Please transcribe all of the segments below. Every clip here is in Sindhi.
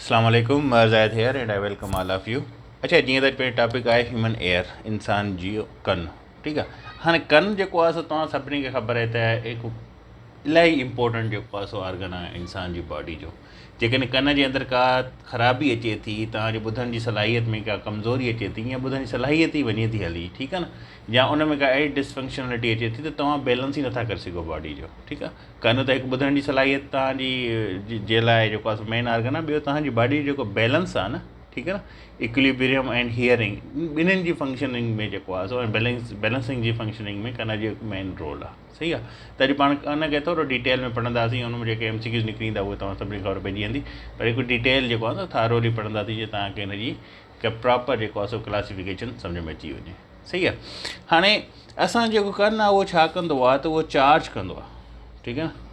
اسلام عليڪم Mehr Zahid here and I welcome all of you اڇا جيئن ته پهريون ٽاپڪ آهي هيومن ايئر انسان جي ڪن ٺيڪ آهي هاڻي ڪن جيڪو آهي سو توهان سڀني کي خبر آهي ته هڪ الاهي امپورٽنٽ جيڪو آهي سو آرگن آهي انسان جي باڊي جو جيڪڏهن ڪن جي اندر ڪا خرابي اچي ٿي توهان جي ٻڌڻ جي صلاحيت ۾ ڪا ڪمزوري اچي ٿي يا ٻڌڻ جي صلاحيت ئي وڃي ٿي هلي ٺيڪ آهي نه يا ان ۾ ڪا اهڙي ڊسفنڪشنلٽي اچي ٿي ته توهان بيلنس ئي نٿا ڪري سگهو باڊي جو ٺيڪ آهي ڪن ته هڪ ٻڌڻ جي صلاحيت توهان جي جي لاء جيڪو آهي سو مين آرگن آهي ٻيو توهان جي باڊي جو جيڪو بيلنس آهي نه ٺيڪ آهي نه اڪليبريم اينڊ هيئرنگ ٻنهين جي فنڪشننگ ۾ جيڪو آهي سو بيلنس بيلنسنگ جي فنڪشننگ ۾ ڪن جو هڪ مين رول آهي صحيح آهي ته اڄ پاڻ ان کي ٿورو ڊيٽيل ۾ پڙهنداسين ان ۾ جيڪي ايم سي ڪيوز نڪري ايندا اهي توهان سڀني کي خبر پئجي ويندي پر هڪ ڊيٽيل جيڪو آهي سو ٿارولي پڙهنداسين جي توهان کي ان جي هڪ پراپر جيڪو آهي سو ڪلاسيفڪيشن سمجھ ۾ اچي وڃي صحيح آهي هاڻي اسان جيڪو ڪن آهي اهو ڇا ڪندو آهي ته اهو چارج ڪندو آهي ٺيڪ آهي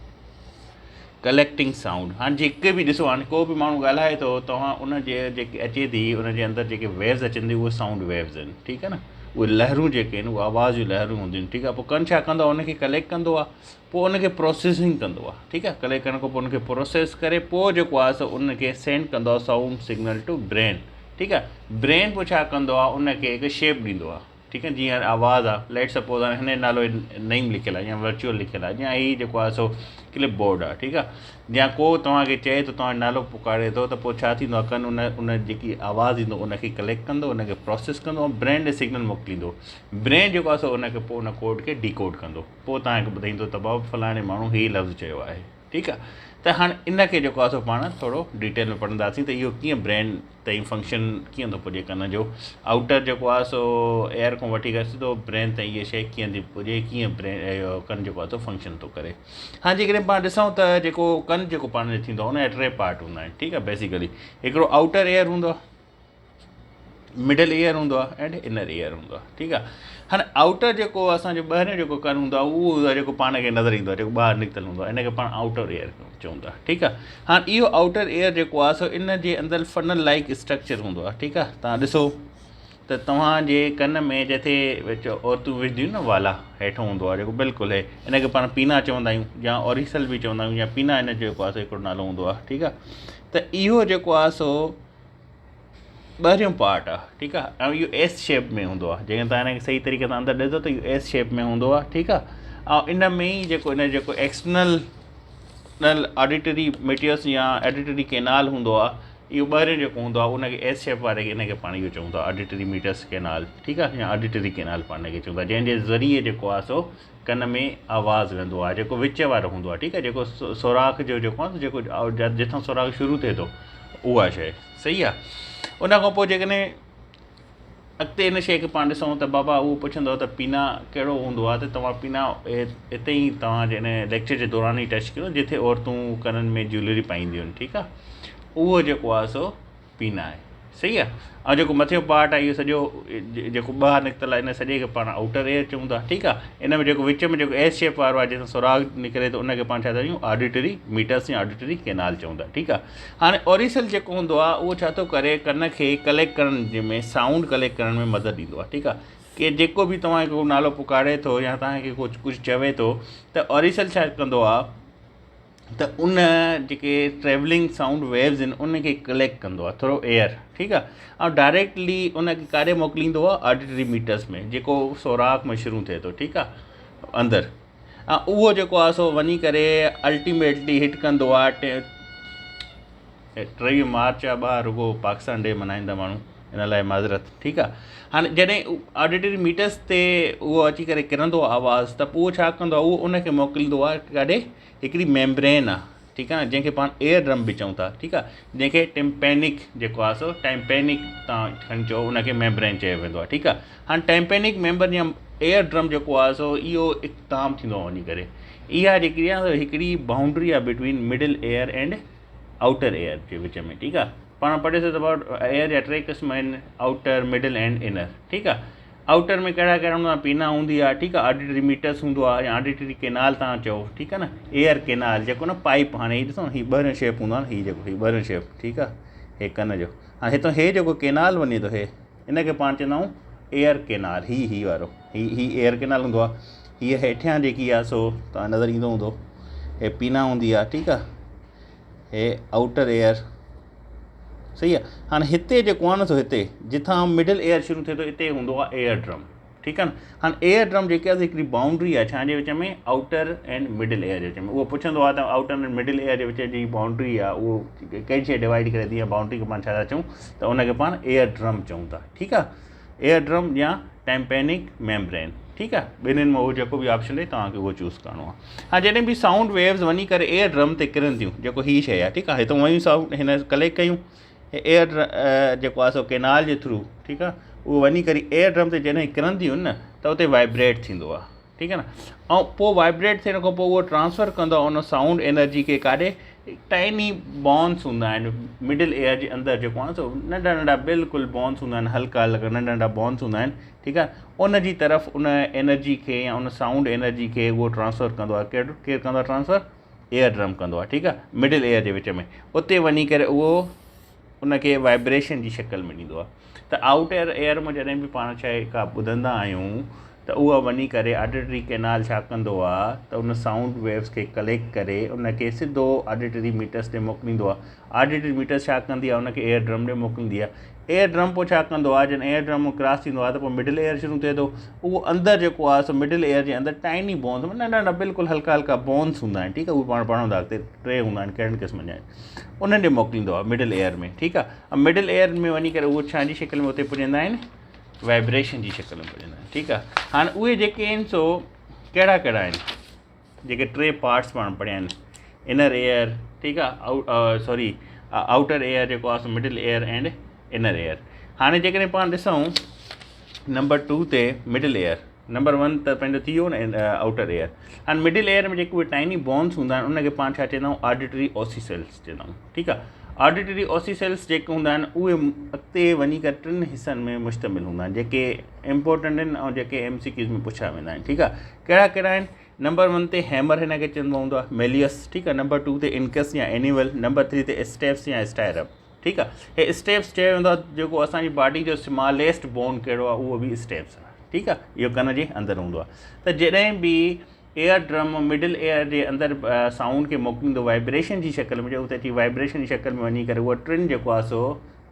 ڪليڪٽنگ سائونڊ هاڻي جيڪي به ڏسو هاڻي ڪو به ماڻهو ڳالهائي ٿو توهان ان جي جيڪي اچي ٿي ان جي اندر جيڪي ويوز اچن ٿي اهي سائونڊ ويوز آهن ٺيڪ آهي نه اهي لهرون جيڪي آهن اهي آواز جون لهرون هونديون آهن ٺيڪ آهي پوء ڪن ڇا ڪندو آهي ان کي ڪليڪٽ ڪندو آهي پوء ان کي پروسيسنگ ڪندو آهي ٺيڪ آهي ڪليڪٽ ڪرڻ کان پوء ان کي پروسيس ڪري پوء جيڪو آهي سو ان کي سينڊ ڪندو آهي سائونڊ سگنل ٽو برين ٺيڪ آهي برين پوء ڇا ڪندو آهي ان کي هڪ شيپ ڏيندو آهي ٺيڪ آهي جيئن آواز آهي ليٽ سپوز هاڻي هن جو نالو نعيم لکيل آهي يا ورچوئل لکيل آهي يا هي جيڪو آهي سو ڪلپ بورڊ آهي ٺيڪ آهي يا ڪو توهان کي چئي ٿو توهان جو نالو پڪاري ٿو ته پوء ڇا ٿيندو آهي ڪن ان ان جيڪي آواز ايندو ان کي ڪليڪٽ ڪندو ان کي پروسيس ڪندو ۽ برين ڏي سگنل موڪليندو برين جيڪو آهي سو ان کي پوء ان ڪوڊ کي ڊيڪوڊ ڪندو پوء توهان کي ٻڌائيندو ته بابا فلاڻي ماڻهو هي لفظ چيو آهي ٺيڪ آهي ته هاڻي ان کي جيڪو آهي سو پاڻ ٿورو ڊيٽيل ۾ پڙهنداسين ته اهو ڪيئن برين تائين فنڪشن ڪيئن ٿو پڄي ڪن جو آئوٽر جيڪو آهي سو ايئر کان وٺي ڪري سڌو برين تائين اها شيء ڪيئن ٿي پڄي ڪيئن برين اهو ڪن جيڪو آهي سو فنڪشن ٿو ڪري هاڻي جيڪڏهن پاڻ ڏسون ته جيڪو ڪن جيڪو پاڻ ٿيندو آهي ان جا ٽي پارٽ هوندا آهن ٺيڪ آهي بيسيڪلي هڪڙو آئوٽر ايئر هوندو آهي مڊل ايئر هوندو آهي اينڊ انر ايئر هوندو آهي ٺيڪ آهي هاڻي آئوٽر جيڪو اسانجو ٻاهريون جيڪو ڪن هوندو آهي اهو هوندو آهي جيڪو پاڻ کي نظر ايندو آهي جيڪو ٻاهر نڪتل هوندو آهي ان کي پاڻ آئوٽر ايئر چئون ٿا ٺيڪ آهي هاڻي اهو آئوٽر ايئر جيڪو آهي سو ان جي اندر فنل لائڪ اسٽرڪچر هوندو آهي ٺيڪ آهي تان ڏسو ته توهان جي ڪن ۾ جتي عورتون وجهنديون نه والا هيٺ هوندو آهي جيڪو بلڪل هي ان کي پاڻ پينا چوندا آهيون يا اوريسل به چوندا آهيون يا پينا ان جو جيڪو آهي سو هڪڙو نالو هوندو آهي ٺيڪ آهي ته اهو جيڪو آهي سو ٻاهريون پارٽ آ ٺيڪ آ ۽ اهو ايس شيپ ۾ هوندو آ جيڪڏهن توهان هن کي صحيح طريقي سان اندر ڏسندو ته اهو ايس شيپ ۾ هوندو آ ٺيڪ آ ۽ ان ۾ ئي جيڪو ان جيڪو ايڪسٽرنل آڊيٽري ميٽيوس يا آڊيٽري ڪينال هوندو آ اهو ٻاهريون جيڪو هوندو آ ان کي ايس شيپ واري کي ان کي پاڻ اهو چئون ٿا آڊيٽري ميٽس ڪينال ٺيڪ آ يا آڊيٽري ڪينال پاڻ ان کي چئون ٿا جنهن جي ذريعي جيڪو آ سو ڪن ۾ آواز ويندو آهي جيڪو وچ وارو هوندو آهي ٺيڪ آهي جيڪو سوراخ جو جيڪو آهي جيڪو جتان سوراخ شروع ٿئي ٿو اها شيء صحيح آهي ان کان پوء جيڪڏهن اڳتي ان شيء کي پاڻ ڏسون ته بابا اهو پڇندو ته پينا ڪهڙو هوندو آهي ته توهان پينا اتي ئي توهان جي ان ليڪچر جي دوران ئي ٽچ ڪيو جتي عورتون ڪنن ۾ جيولري پائينديون آهن ٺيڪ آهي اهو جيڪو آهي سو پينا آهي صحيح آهي ۽ جيڪو مٿيون پارٽ آهي اهو سڄو جيڪو ٻاهر نڪتل آهي ان سڄي کي پاڻ آئوٽر ايئر چئون ٿا ٺيڪ آهي ان ۾ جيڪو وچ ۾ جيڪو ايس شيپ وارو آهي جنهن سان سوراخ نڪري ٿو ان کي پاڻ ڇا ٿا چئون آڊيٽري ميٽس يا آڊيٽري ڪينال چئون ٿا ٺيڪ آهي هاڻي اوريسل جيڪو هوندو آهي اهو ڇا ٿو ڪري ڪن کي ڪليڪٽ ڪرڻ ۾ سائونڊ ڪليڪٽ ڪرڻ ۾ مدد ڏيندو آهي ٺيڪ آهي ڪي جيڪو به توهان کي ڪو نالو پڪاري ٿو يا توهان کي ڪجهه ڪجهه چوي ٿو ته اوريسل ڇا ڪندو آهي ته ان جيڪي ٽريولنگ سائونڊ ويوز آهن ان کي ڪليڪٽ ڪندو آهي ٿرو ايئر ٺيڪ آهي ۽ ڊائريڪٽلي ان کي ڪاڏي موڪليندو آهي آڊيٽري ميٽرس ۾ جيڪو سوراخ ۾ شروع ٿئي ٿو ٺيڪ آهي اندر ۽ اهو جيڪو آهي سو وڃي ڪري الٽيميٽلي هٽ ڪندو آهي 23 مارچ آهي ٻاهر رڳو پاڪستان ڊي ملهائيندا ماڻهو ان لاء معذرت ٺيڪ آهي هاڻي جڏهن آڊيٽري ميٽرس تي اهو اچي ڪري ڪرندو آواز ته پوء ڇا ڪندو آهي اهو ان کي موڪليندو آهي ڪاڏي هڪڙي ميمبرين آ ٺيڪ آ نه جنهن کي پاڻ ايئر ڊرم به چئون ٿا ٺيڪ آ جنهن کي ٽمپينڪ جيڪو آ سو ٽائمپينڪ تان کڻي چئو ان کي ميمبرين چيو ويندو آ ٺيڪ آ هاڻي ٽائمپينڪ ميمبرين يا ايئر ڊرم جيڪو آ سو اهو اختتام ٿيندو آ وڃي ڪري اها جيڪي آ هڪڙي باؤنڊري آ between middle ear and outer ear جي وچ ۾ ٺيڪ آ پاڻ پڙهيوسين ته ايئر جا ٽي قسم آهن آئوٽر مڊل اينڊ انر ٺيڪ آ آئوٽر ۾ ڪهڙا ڪهڙا هوندا پينا هوندي آهي ٺيڪ آهي آڊيٽري ميٽس هوندو آهي يا آڊيٽري ڪينال تان چئو ٺيڪ آهي نه ايئر ڪينال جيڪو نه پائپ هاڻي هي ڏسو هي ٻهريون شيپ هوندو آهي هي جيڪو هي ٻهريون شيپ ٺيڪ آهي هي ڪن جو هاڻي هتو هي جيڪو ڪينال وڃي ٿو هي ان کي پاڻ چوندا آهيون ايئر ڪينال هي هي وارو هي هي ايئر ڪينال هوندو آهي هي هيٺيان جيڪي آهي سو تان نظر ايندو هوندو هي پينا هوندي آهي ٺيڪ آهي هي آئوٽر ايئر صحيح آهي. هاڻي هتي جيڪو آهي نه سو هتي جتان مڊل ايئر شروع ٿئي ٿو اتي هوندو آهي ايئر ڊرم، ٺيڪ آهي نه. هاڻي ايئر ڊرم جيڪي آهي هڪڙي بائونڊري آهي ڇا جي وچ ۾، آئوٽر اينڊ مڊل ايئر جي وچ ۾. اهو پڇندو آهي ته آئوٽر اينڊ مڊل ايئر جي وچ جي بائونڊري آهي اهو ڪهڙي شيء ڊوائيڊ ڪري ٿي يا بائونڊري کي پاڻ ڇا ٿا چئون، ته ان کي پاڻ ايئر ڊرم چئون ٿا، ٺيڪ آهي. ايئر ڊرم يا ٽيمپينڪ ميمبرين، ٺيڪ آهي. ٻنهين مان اهو جيڪو به آپشن ڏئي توهان کي اهو چوز ڪرڻو آهي. هاڻي جڏهن به سائونڊ ويوز وڃي ڪري ايئر ڊرم تي ڪرن ٿيون، جيڪو هي شيء آهي، ٺيڪ آهي، هتان ويون سائونڊ هن ڪليڪٽ ڪيون ايئر جيڪو آهي سو ڪينال جي ٿرو، ٺيڪ آهي، اهو وڃي ڪري ايئر ڊرم تي جڏهن ڪرنديون آهن نه ته اتي وائبريٽ ٿيندو آهي، ٺيڪ آهي نه. ۽ پوء وائبريٽ ٿيڻ کان پوء اهو ٽرانسفر ڪندو آهي ان سائونڊ انرجي کي ڪاڏي، ٽائني بونس هوندا آهن مڊل ايئر جي اندر جيڪو آهي سو ننڍا ننڍا بلڪل بونس هوندا آهن، هلڪا هلڪا ننڍا ننڍا بونس هوندا آهن، ٺيڪ آهي. ان جي طرف ان انرجي کي يا ان سائونڊ انرجي کي اهو ٽرانسفر ڪندو آهي. ڪير ڪير ڪندو آهي ٽرانسفر؟ ايئر ڊرم ڪندو آهي، ٺيڪ آهي. مڊل ايئر جي وچ ۾ اتي وڃي ڪري اهو ان کي وائبريشن جي شڪل ۾ ڏيندو آهي. ته آئوٽر ايئر مان جڏهن به پاڻ شيء ڪا ٻڌندا آهيون ته اها وڃي ڪري آڊيٽري ڪينال ڇا ڪندو آهي ته ان سائونڊ ويوز کي ڪليڪٽ ڪري ان کي سڌو آڊيٽري ميٽرس ڏي موڪليندو آهي. آڊيٽري ميٽرس ڇا ڪندي آهي ان کي ايئر ڊرم ڏي موڪليندي آهي. ايئر ڊرم پوء ڇا ڪندو آهي جڏهن ايئر ڊرم ڪراس ٿيندو آهي ته پوء مڊل ايئر شروع ٿئي ٿو. اهو اندر جيڪو آهي سو مڊل ايئر جي اندر ٽائني بونس ننڍا ننڍا بلڪل هلڪا هلڪا بونس هوندا آهن، ٺيڪ آهي. اهي پاڻ پڙهندا اڳتي ٽي هوندا آهن ڪهڙن قسمن جا آهن انهن ڏي موڪليندو آهي مڊل ايئر ۾، ٺيڪ آهي. مڊل ايئر ۾ وڃي ڪري اهو ڇا جي شڪل ۾ اتي پڄندا آهن، وائبريشن جي شڪل ۾ پڄندا آهن، ٺيڪ آهي. هاڻي اهي جيڪي آهن سو ڪهڙا ڪهڙا آهن، جيڪي ٽي پارٽس پاڻ پڙهيا آهن، انر ايئر، ٺيڪ آهي، سوري آئوٽر ايئر جيڪو آهي سو middle ear and inner ear. هاڻي جيڪڏهن پاڻ ڏسون نمبر 2 تي مڊل ايئر، نمبر 1 ته پنهنجو ٿي ويو نه آئوٽر ايئر. هاڻي مڊل ايئر ۾ جيڪي اهي ٽائني بونس هوندا آهن ان کي پاڻ ڇا چوندا آهيون، آڊيٽري اوسيسلس چوندا آهيون، ٺيڪ آهي. آڊيٽري اوسيسلس جيڪي هوندا آهن اهي اڳتي وڃي ڪري ٽن حصن ۾ مشتمل هوندا آهن جيڪي امپورٽنٽ آهن ۽ جيڪي ايم سي ڪيوز ۾ پڇيا ويندا آهن، ٺيڪ آهي. ڪهڙا ڪهڙا آهن؟ نمبر 1 تي هيمر هن کي چوندو هوندو آهي ميليس، ٺيڪ آهي. نمبر 2 تي انڪس يا اينيول، نمبر 3 تي اسٽيپس يا اسٽائرپ، ٺيڪ آهي. هي اسٽيپس چيو ويندو آهي جيڪو اسان جي باڊي جو سماليسٽ بون ڪهڙو آهي اهو به اسٽيپس آهي، ٺيڪ آهي. اهو ڪن جي اندر هوندو آهي. ته جڏهن به ايئر ڊرم مڊل ايئر جي اندر سائونڊ کي موڪليندو وائبريشن جي شڪل ۾ اتي اچي وائبريشن جي شڪل ۾ وڃي ڪري اهو ٽن جيڪو آهي سو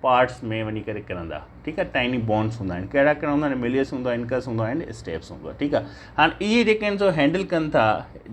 پارٽس ۾ وڃي ڪري ڪرندا، ٺيڪ آهي. ٽائني بونس هوندا آهن، ڪهڙا ڪهڙا هوندا آهن، ميليس هوندو آهي، انڪس هوندو آهي اينڊ اسٽيپس هوندو آهي، ٺيڪ آهي. هاڻي اهي جيڪي آهن سو هينڊل ڪن ٿا،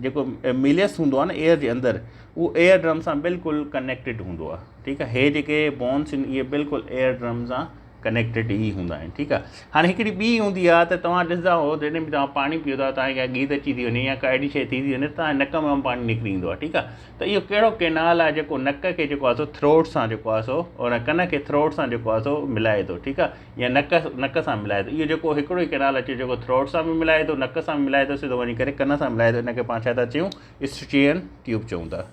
جيڪو ميليس هوندو آهي نه ايئر جي اندر اهو ايئر ڊرم سان بلڪل ڪنيڪٽيڊ هوندو آهي، ٺيڪ آهي. هي جيڪي بونس آهن اهي بلڪل ايئر ڊرم سان ڪنيڪٽيڊ ئي هوندا آهن، ٺيڪ آهي. هاڻي هڪڙي ٻي هوندي آهي ته توهان ڏسندا هو جڏهن به توهان پاڻي پيئو ٿا توهان کي ڪا ڳيت اچي ٿي وڃي يا ڪا اهڙي شيء ٿي ٿي وڃي ته توهان جي نڪ مان پاڻي نڪري ايندو آهي، ٺيڪ آهي. ته اهو ڪهڙو ڪينال آهي جيڪو نڪ کي جيڪو آهي سو ٿروٽ سان جيڪو آهي سو ان ڪن کي ٿروٽ سان جيڪو آهي سو ملائي ٿو، ٺيڪ آهي، يا نڪ سان ملائي ٿو. اهو جيڪو هڪڙو ئي ڪينال اچي جيڪو ٿروٽ سان به ملائي ٿو، نڪ سان به ملائي ٿو، سڌو وڃي ڪري ڪن سان ملائي ٿو، ان کي پاڻ ڇا ٿا چئون، اسٽرين ٽيوب چئون ٿا،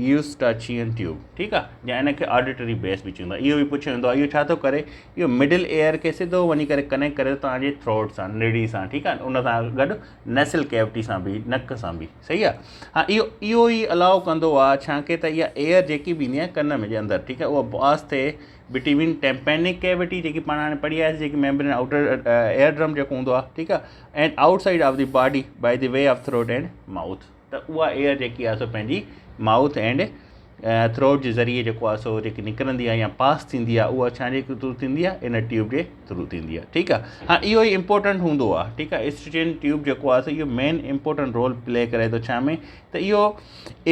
يوسٽاچين ٽيوب، ٺيڪ آ، يا ان کي آڊيٽري بيس به چوندا. اهو به پڇيو ويندو آ اهو ڇا ٿو ڪري، اهو مڊل ايئر کي سڌو وڃي ڪري ڪنيڪٽ ڪري ٿو توهان جي ٿروٽ سان، نڙي سان، ٺيڪ آ، ان سان گڏ نيسل ڪيوٽي سان به، نڪ سان به، صحيح آ. ها اهو اهو ئي الاء ڪندو آ ڇاڪي ته اها ايئر جيڪي به ايندي آ ڪن ۾ جي اندر، ٺيڪ آ، اها پاس ٿئي بٽوين ٽيمپينڪ ڪيوٽي جيڪي پاڻ هاڻي پڙهي آياسين جيڪي ميمبرين آئوٽر ايئر ڊرم جيڪو هوندو آ، ٺيڪ آ، and outside of the body by the way of throat and mouth. ته اها ايئر جيڪي آهي سو پنهنجي مائوٿ اينڊ ٿروٽ جي ذريعي جيڪو آهي سو جيڪي نڪرندي آهي يا پاس ٿيندي آهي اها ڇا جي ٿرو ٿيندي آهي، ان ٽيوب جي ٿرو ٿيندي آهي، ٺيڪ آهي. هاڻي اهو ئي امپورٽنٽ هوندو آهي، ٺيڪ آهي. اسٽريچن ٽيوب جيڪو آهي سو اهو مين امپورٽنٽ رول پلي ڪري ٿو ڇا ۾ ته اهو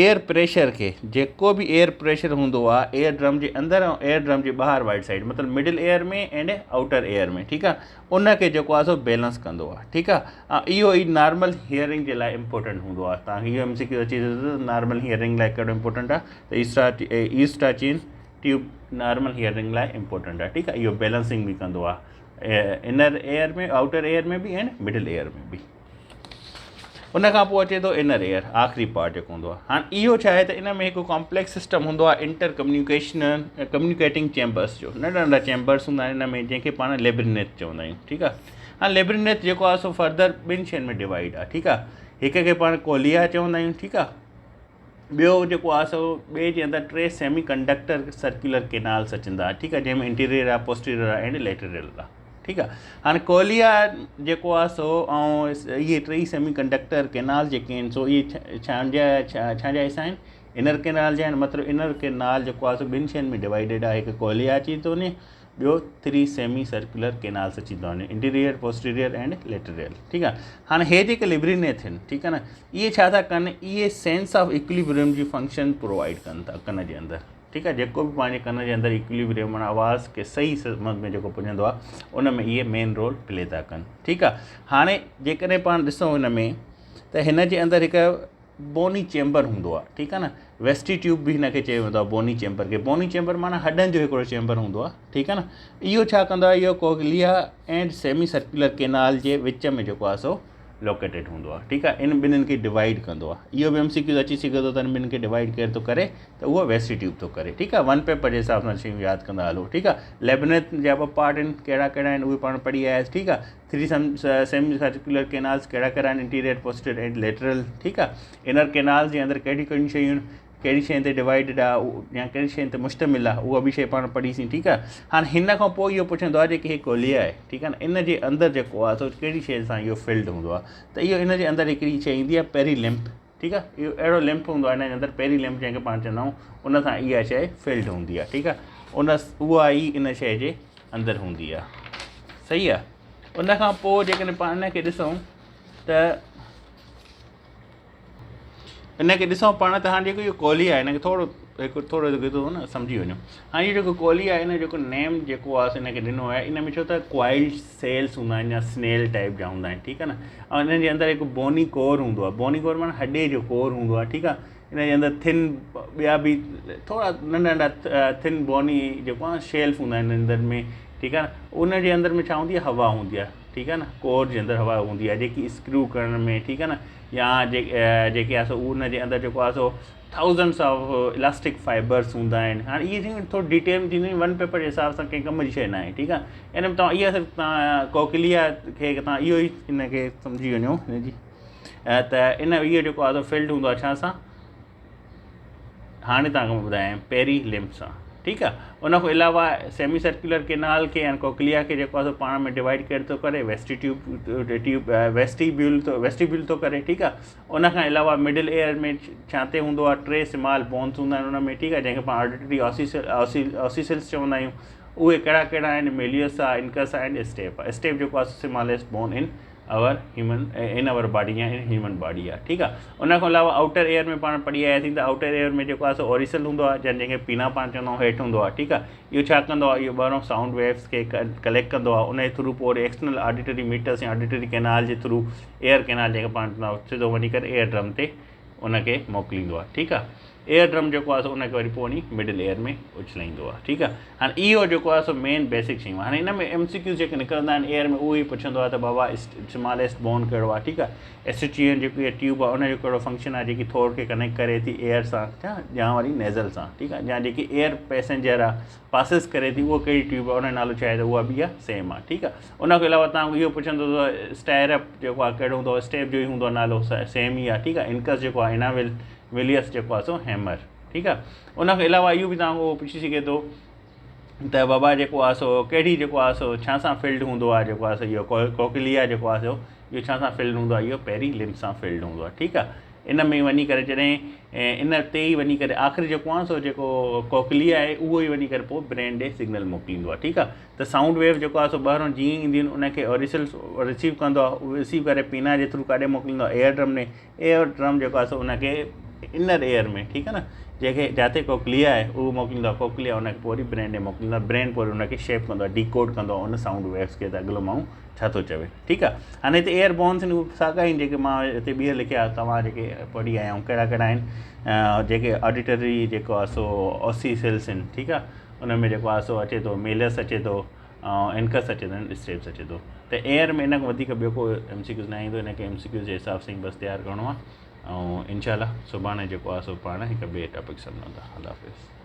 ايئر پريشر کي، جيڪو به ايئر پريشر هوندو آهي ايئر ڊرم جي اندر ۽ ايئر ڊرم جي ٻاهر واري سائيڊ، مطلب middle ear ۾ and outer ear ۾، ٺيڪ آهي، ان کي جيڪو آهي سو بيلنس ڪندو آهي، ٺيڪ آهي. اهو ئي نارمل هيئرنگ جي لاء امپورٽنٽ هوندو آهي. توهان کي اهو ايم سي ڪيو اچي ٿو ته نارمل هيئرنگ لاء ڪهڙو امپورٽنٽ آهي، ته ايسٽاچين ٽيوب نارمل هيئرنگ لاء امپورٽنٽ آهي، ٺيڪ آهي. اهو بيلنسنگ به ڪندو آهي انر ايئر ۾ آئوٽر ايئر ۾ به اينڊ مڊل ايئر ۾ به. ان کان پوء اچي ٿو انر ايئر، آخري پارٽ جيڪو هوندو آهي. هاڻي اهو ڇا آهي ته ان ۾ هڪ ڪامپليڪس سسٽم هوندو آهي انٽر ڪميونيڪيشن ڪميونيڪيٽنگ چيمبرس جو، ننڍا ننڍا چيمبرس هوندا آهن ان ۾ جنهن کي پاڻ ليبرنٿ چوندا آهيون، ٺيڪ آهي. هاڻي ليبرنٿ جيڪو آهي سو فردر ٻن شين ۾ ڊوائيڊ آهي، ٺيڪ آهي. هڪ کي پاڻ ڪوليا چوندا آهيون، ٺيڪ آهي. ٻيو جيڪو آهي سو ٻئي جي اندر ٽي سيمي ڪنڊڪٽر سرڪيولر ڪينالس اچن ٿا، ٺيڪ آهي، جنهن ۾ انٽيريئر آهي، پوسٽيريئر آهي اينڊ ليٽرل آهي، ٺيڪ آهي. هاڻي ڪوليا جيڪو آهي سو ۽ اهي ٽئي سيمي ڪنڊڪٽر ڪينال جيڪي آهن سو اهي ڇا جا حصا آهن؟ انر ڪينال جا آهن مطلب انر ڪينال جيڪو آهي سو ٻن شين ۾ ڊوائيڊيڊ آهي هڪ ڪوليا اچي ٿو وڃي ٻيو ٿري سيمي سرڪيولر ڪينالس اچي ٿا وڃن انٽيريئر پوسٽيريئر اينڊ ليٽرل ٺيڪ آهي هاڻي هي جيڪي ليبرينيٿ آهن ٺيڪ آهي نه اهي ڇا ٿا ڪن اهي سينس آف اڪليبريم جي فنڪشن پرووائيڊ ڪن ٿا ڪن جي اندر ٺيڪ آهي جيڪو به پنهنجي ڪن جي اندر اڪليبريم معنيٰ آواز کي صحيح سمت ۾ جيڪو پڄندو آهي ان ۾ اهي مين رول پلي ٿا ڪن ٺيڪ آهي هاڻي جيڪڏهن پاڻ ڏسون هن ۾ ته هن جي اندر هڪ بوني چيمبر هوندو آهي ٺيڪ آهي نه ويسٽي ٽيوب به هن کي چيو ويندو آهي بوني چيمبر کي بوني چيمبر معنيٰ هڏن جو هڪڙو چيمبر هوندو آهي ٺيڪ آهي نه اهو ڇا ڪندو آهي اهو ڪوڪليا اينڊ سيمي سرڪيولر ڪينال جي وچ ۾ جيڪو آهي سو لوڪيٽيڊ هوندو آهي ٺيڪ آهي ان ٻنهن کي ڊوائيڊ ڪندو آهي اهو به ايم سي ڪيوز اچي سگهي ٿو ته ان ٻنهن کي ڊوائيڊ ڪير ٿو ڪري ته اهو ويسٽي ٽيوب ٿو ڪري ٺيڪ آهي ون پيپر جي حساب سان شيون ياد ڪندا هلو ٺيڪ آهي ليبنٿ جا ٻه پارٽ آهن ڪهڙا ڪهڙا آهن اهي پاڻ پڙهي آياسين ٺيڪ آهي ٿري سيمي سرڪيولر ڪينالز ڪهڙا ڪهڙا آهن انٽيريئر پوسٽيريئر اينڊ ليٽرل ٺيڪ آهي انر ڪينالز جي اندر ڪهڙيون ڪهڙيون شيون آهن ڪهڙي شين تي ڊوائيڊڊ آهي يا ڪهڙي شين تي مشتمل آهي اها به شي پاڻ پڙهيسين ٺيڪ آهي هاڻي هن کان پوء اهو پڇندو آهي جيڪي هي ڪوليا آهي ٺيڪ آهي نه ان جي اندر جيڪو آهي سو ڪهڙي شي سان اهو فلڊ هوندو آهي ته اهو ان جي اندر هڪڙي شي ايندي آهي پيري لمف ٺيڪ آهي اهو اهڙو لمف هوندو آهي ان جي اندر پيري لمف جنهن کي پاڻ چوندا آهيون ان سان اها شيء فلڊ هوندي آهي ٺيڪ آهي ان اها ئي ان شيء جي اندر هوندي آهي صحيح آهي ان کان پوء جيڪڏهن پاڻ ان کي ڏسون ته ان کي ڏسون پاڻ ته هاڻي جيڪو اهو ڪولي آهي ان کي ٿورو هڪ ٿورو ٿو نه سمجهي وڃو هاڻي اهو جيڪو ڪولي آهي ان جو جيڪو نيم جيڪو آهي ان کي ڏنو آهي ان ۾ ڇو ته ڪوائلڊ سيلس هوندا آهن يا سنيل ٽائپ جا هوندا آهن ٺيڪ آهي نه ۽ انهن جي اندر هڪ بوني ڪور هوندو آهي بوني ڪور معنيٰ هڏي جو ڪور هوندو آهي ٺيڪ آهي ان جي اندر ٿن ٻيا به ٿورا ننڍا ننڍا ٿن بوني جيڪو آهي شيلف هوندا آهن اندر ۾ ٺيڪ آهي نه ان جي اندر ۾ ڇا هوندي آهي هوا هوندي آهي ٺيڪ آهي نه ڪور جي اندر هوا هوندي آهي جيڪي اسڪرو ڪرڻ ۾ ٺيڪ آهي نه يا جيڪي آهي سو ان جي اندر جيڪو آهي سو ٿائوزنڊس آف الاسٽڪ فائبرس هوندا آهن هاڻي اهي شيون ٿورو ڊيٽيل ۾ ٿينديون آهن ون پيپر جي حساب سان ڪنهن ڪم جي شيء ناهي ٺيڪ آهي ان ۾ توهان اها صرف توهان ڪوڪليا کي توهان اهو ئي ان کي سمجهي وڃو هن جي ته ان اهو جيڪو آهي فلڊ هوندو آهي ڇا سان هاڻي توهان کي مان ٻڌايان پيري لمف سان ٺيڪ آ ان کان علاوه سيمي سرڪيولر ڪينال کي ۽ ڪوڪليا کي جيڪو آ سو پاڻ ۾ ڊوائيڊ ڪير ٿو ڪري ويسٽي ٽيوب ٽيوب ويسٽيبيول ٿو ويسٽيبيول ٿو ڪري ٺيڪ آ ان کان علاوه مڊل ايئر ۾ ڇا تي هوندو آ ٽي سمال بونس هوندا آهن ان ۾ ٺيڪ آ جنهن کي پاڻ آڊيٽري اوسيسلس چوندا آهيون اهي ڪهڙا ڪهڙا آهن ميليوس آ انڪس آ اينڊ اسٽيپ آ اسٽيپ جيڪو آ smallest bone in our human in our body يا ان هيومن باڊي آ ٺيڪ آ ان کان علاوه آئوٽر ايئر ۾ پاڻ پڙهي آياسين ته آئوٽر ايئر ۾ جيڪو آ سو اوريسل هوندو آ جنهن کي پينا پاڻ چوندا آهيون هيٺ هوندو آ ٺيڪ آ اهو ڇا ڪندو آ اهو ٻاهرون سائونڊ ويوز کي ڪليڪٽ ڪندو آ ان جي ٿرو پوء وري ايڪسٽرنل آڊيٽري ميٽس يا آڊيٽري ڪينال جي ٿرو ايئر ڪينال جنهن کي پاڻ چوندا آهيون سڌو وڃي ڪري ايئر ڊرم تي ان کي موڪليندو آ ٺيڪ آ ايئر ڊرم جيڪو آهي سو ان کي وري پوء وڃي مڊل ايئر ۾ اڇلائيندو آهي ٺيڪ آهي هاڻي اهو جيڪو آهي سو مين بيسڪ شيون هاڻي ان ۾ ايم سي ڪيوز جيڪي نڪرندا آهن ايئر ۾ اهو ئي پڇندو آهي ته بابا اسماليسٽ بون ڪهڙو آهي ٺيڪ آهي ايسٽرين جيڪو اها ٽيوب آهي ان جو ڪهڙو فنڪشن آهي جيڪي ٿوڙ کي ڪنيڪٽ ڪري ٿي ايئر سان يا وري نيزل سان ٺيڪ آهي يا جيڪي ايئر پيسنجر آهي پاسز ڪري ٿي اهو ڪهڙي ٽيوب آهي ان جو نالو ڇا آهي ته اها به اها سيم آهي ٺيڪ آهي ان کان علاوه توهان اهو پڇندو ته اسٽائرپ جيڪو آهي ڪهڙو هوندو آهي اسٽيپ جو ئي هوندو آهي نالو سيم ئي آهي ٺيڪ آهي انڪس جيڪو آهي اناويل مليس جيڪو آهي سو هيمر ٺيڪ آهي ان کان علاوه اهو به توهان کان پڇي سگهي ٿو ته بابا جيڪو آهي سو ڪهڙي جيڪو آهي سو ڇا سان فلڊ هوندو آهي جيڪو آهي سو اهو ڪوڪليا جيڪو آهي سو اهو ڇا سان فلڊ هوندو آهي اهو پيري لمف سان فلڊ هوندو آهي ٺيڪ آهي ان ۾ وڃي ڪري جڏهن ان تي ئي وڃي ڪري آخر جيڪو آهي سو جيڪو ڪوڪليا آهي اهو ئي وڃي ڪري پوء برين ڏي سگنل موڪليندو آهي ٺيڪ آهي ته سائونڊ ويو جيڪو آهي سو ٻاهران جيئن اينديون آهن ان کي اوريسل رسيو ڪندو آهي رسيو ڪري پينا جي ٿرو ڪاڏي موڪليندو آهي ايئر ڊرم ۾ ايئر ڊرم جيڪو آهي سو ان کي انر ايئر ۾ ٺيڪ آهي نه جنهن کي جاتي ڪوڪليا آهي اهو موڪليندو آهي ڪوڪليا ان کي پوء وري برين ڏي موڪليندو آهي برين پوء وري ان کي شيپ ڪندو آهي ڊيڪوڊ ڪندو آهي ان سائونڊ ويوز کي ته اڳلو ماڻهو ڇا ٿو چوي ٺيڪ آهي هاڻي هتي ايئر بونس آهن اهي ساڳا آهن جيڪي مان هتي ٻيهر لکيا توهان جيڪي پڙهي آيا آهيون ڪهڙا ڪهڙا آهن جيڪي آڊيٽري جيڪو آهي سو اوسي سيلس آهن ٺيڪ آهي ان ۾ جيڪو آهي سو اچي ٿو ميلس اچي ٿو ۽ انڪس اچي ٿو ۽ اسٽيپس اچي ٿو ته ايئر ۾ ان کان وڌيڪ ٻيو ڪو ايم سي ڪيوز نه ايندو ان کي ايم سي ڪيوز جي حساب سان ئي بس تيار ڪرڻو آهي ۽ انشاء الله سڀاڻي جيڪو آهي سو پاڻ هڪ ٻئي ٽاپڪ سان ملندا الله حافظ.